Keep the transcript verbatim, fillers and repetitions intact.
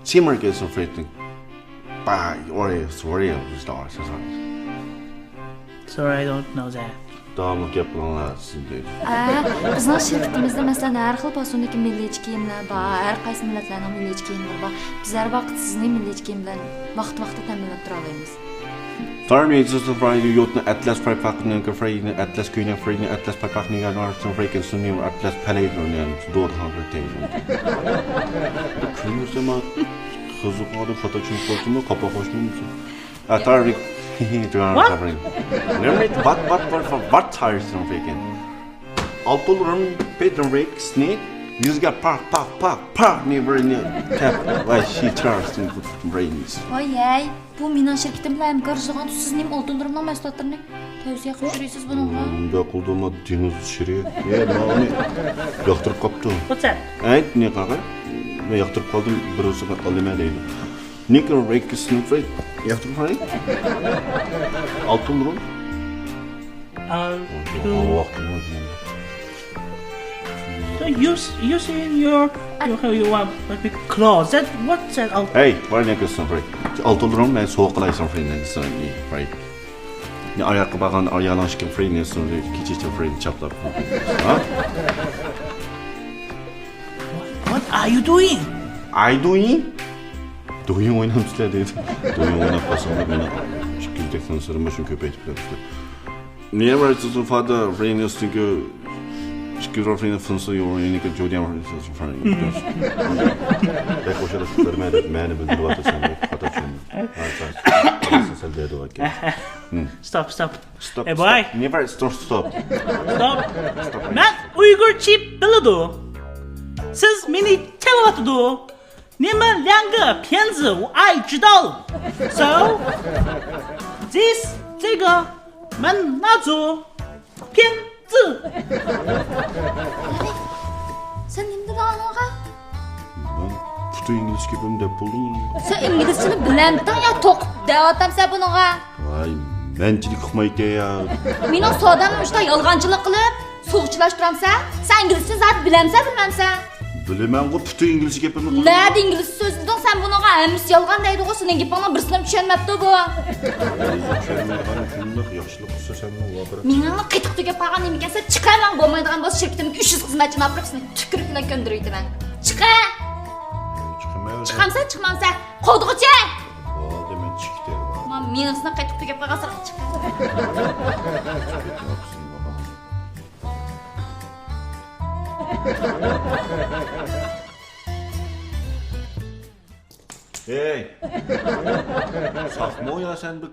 Seymour Gibson Fredning. Bah, Oriel, Oriel, Star, Star. Sorry, I don't know that. داۋاملىق گەپ قىلىڭلار، سىز دەيدۇ. ئە، بىزنىڭ شىركىتىمىزدە، مەسىلەن، ھەر خىل پاسوندىكى مىللىيچە كىيىملەر بار، ھەر قايسى مىللەتلەرنىڭ مىللىيچە كىيىملىرى بار. بىز ھەر ۋاقىت سىزنى مىللىيچە كىيىم بىلەن ۋاقىت-ۋاقىتتا تەمىنلەپ تۇرالايمىز. Sorry, it's just a Friday. You're not Atlas Five Pack, no, Friday, Atlas Queen, Friday, Atlas Five Pack, no, no, Friday, it's new Atlas Palette, no, no, it's Dora, no, Friday. Kümse ma, kızı kaldı, foto çünkü korktum, kapa hoşlanmışsın. Atari, What? What, what, what, what, what, what, what, what, Altınlarım, Peter Rex, ne? Yüzge pak, pak, pak, pak, ne, böyle, ne? Tep, vay, şey, ters, ne, brains. ۋاي ھەي، بۇ مېنىڭ شىركىتىم بىلەن ھەمكارلىشىدىغان، سىز نېمە ئالتۇنلىرىمنىڭ مەھسۇلاتلىرىنى تەۋسىيە قىلىپ يۈرىسىز بۇنىڭغا؟ مۇنداق قىلدىما دېڭىز شىرى. ئەي، ماۋۇنى ياقتۇرۇپ قاپتۇ. What's that? ئەي، نېقاغا؟ مەن ياقتۇرۇپ قالدىم، بىرسىغا ئالىمەن دەيدۇ. نېكىر رېكىسنى ياقتۇرۇپ قاراي. ئالتۇنلىرىم. Uh, to, so you s- you say in your you have you want a big closet. What's that? Al- Hey, what are you saying? Altınlarım, ben soğuk kalay something. Ne ayakı bakan ayağına çıkıp free ne sonra keçiçe free çaplap. Ha? What are you doing? I doing? Doing oynamışlar dedi. Doing oynap basınlar beni. Çünkü tek sanırım başını köpeğe tıklamışlar. Niye var sizin fada Venus'taki skizofreni fınsı yoruluyunu ki Julian Venus'taki falan yapıyorsun. Bek boşa da sıklarım edip meni bildirip atırsan bek hata çözüm. Sen dedi o ki. Stop, stop. Stop, Hey, boy. Stop. Never stop, stop. Stop. Stop. مەن ئۇيغۇرچە بىلىدۇ. سىز مېنى چېلىۋاتىدۇ. 你们两个骗子，我爱知道。So, this 这个 من نازو 骗子. سەن نېمە دېدىڭ ئانىڭغا؟ مەن پۈتۈن ئىنگلىزچە گېپىم دەپ بولدۇم. سەن ئىنگلىزچىنى بىلەمتىڭ يا توقۇپ دەۋاتامسەن بۇنىڭغا؟ ۋاي، مەنچىلىك ئۇقمايتتى يا. مېنىڭ سودامنى مۇشۇنداق يالغانچىلىق قىلىپ سۇغۇچىلاشتۇرامسەن؟ سەن ئىنگلىزچىنى زادى بىلەمسەن بىلمەمسەن؟ بىلىمەنغۇ، پۈتۈن ئىنگلىزچە گېپىمنى قىلدىم. نەدە ئىنگلىزچە سۆزلىدىڭ سەن بۇنىڭغا؟ ھەممىسى يالغان دەيدىغۇ، سېنىڭ گېپىڭنىڭ بىرسىنىمۇ چۈشەنمەپتۇ بۇ. ئۆزى چۈشەنمەيدىغان شۇنداق ياخشىلىق قىلسا سەنمۇ ۋاپىرىپ. مېڭەڭنى قېتىق تۈگەپ قالغان نېمىكەنسەن؟ چىقە ماڭ، بولمايدىغان بولسا شىركىتىمگە ئۈچ يۈز خىزمەتچىنى ئاپىرىپ سېنى تۈكۈرۈك بىلەن كۆندۈرۈۋېتىمەن. چىقە! چىقىمەن. چىقامسەن، چىقمامسەن؟ قوغدىغۇچى! بولدى، مەن چىقتىم. ما مېڭىسىنى قېتىق تۈگەپ قالغان ساراق چىقە. ھەي! ساقمۇ يا سەن بىر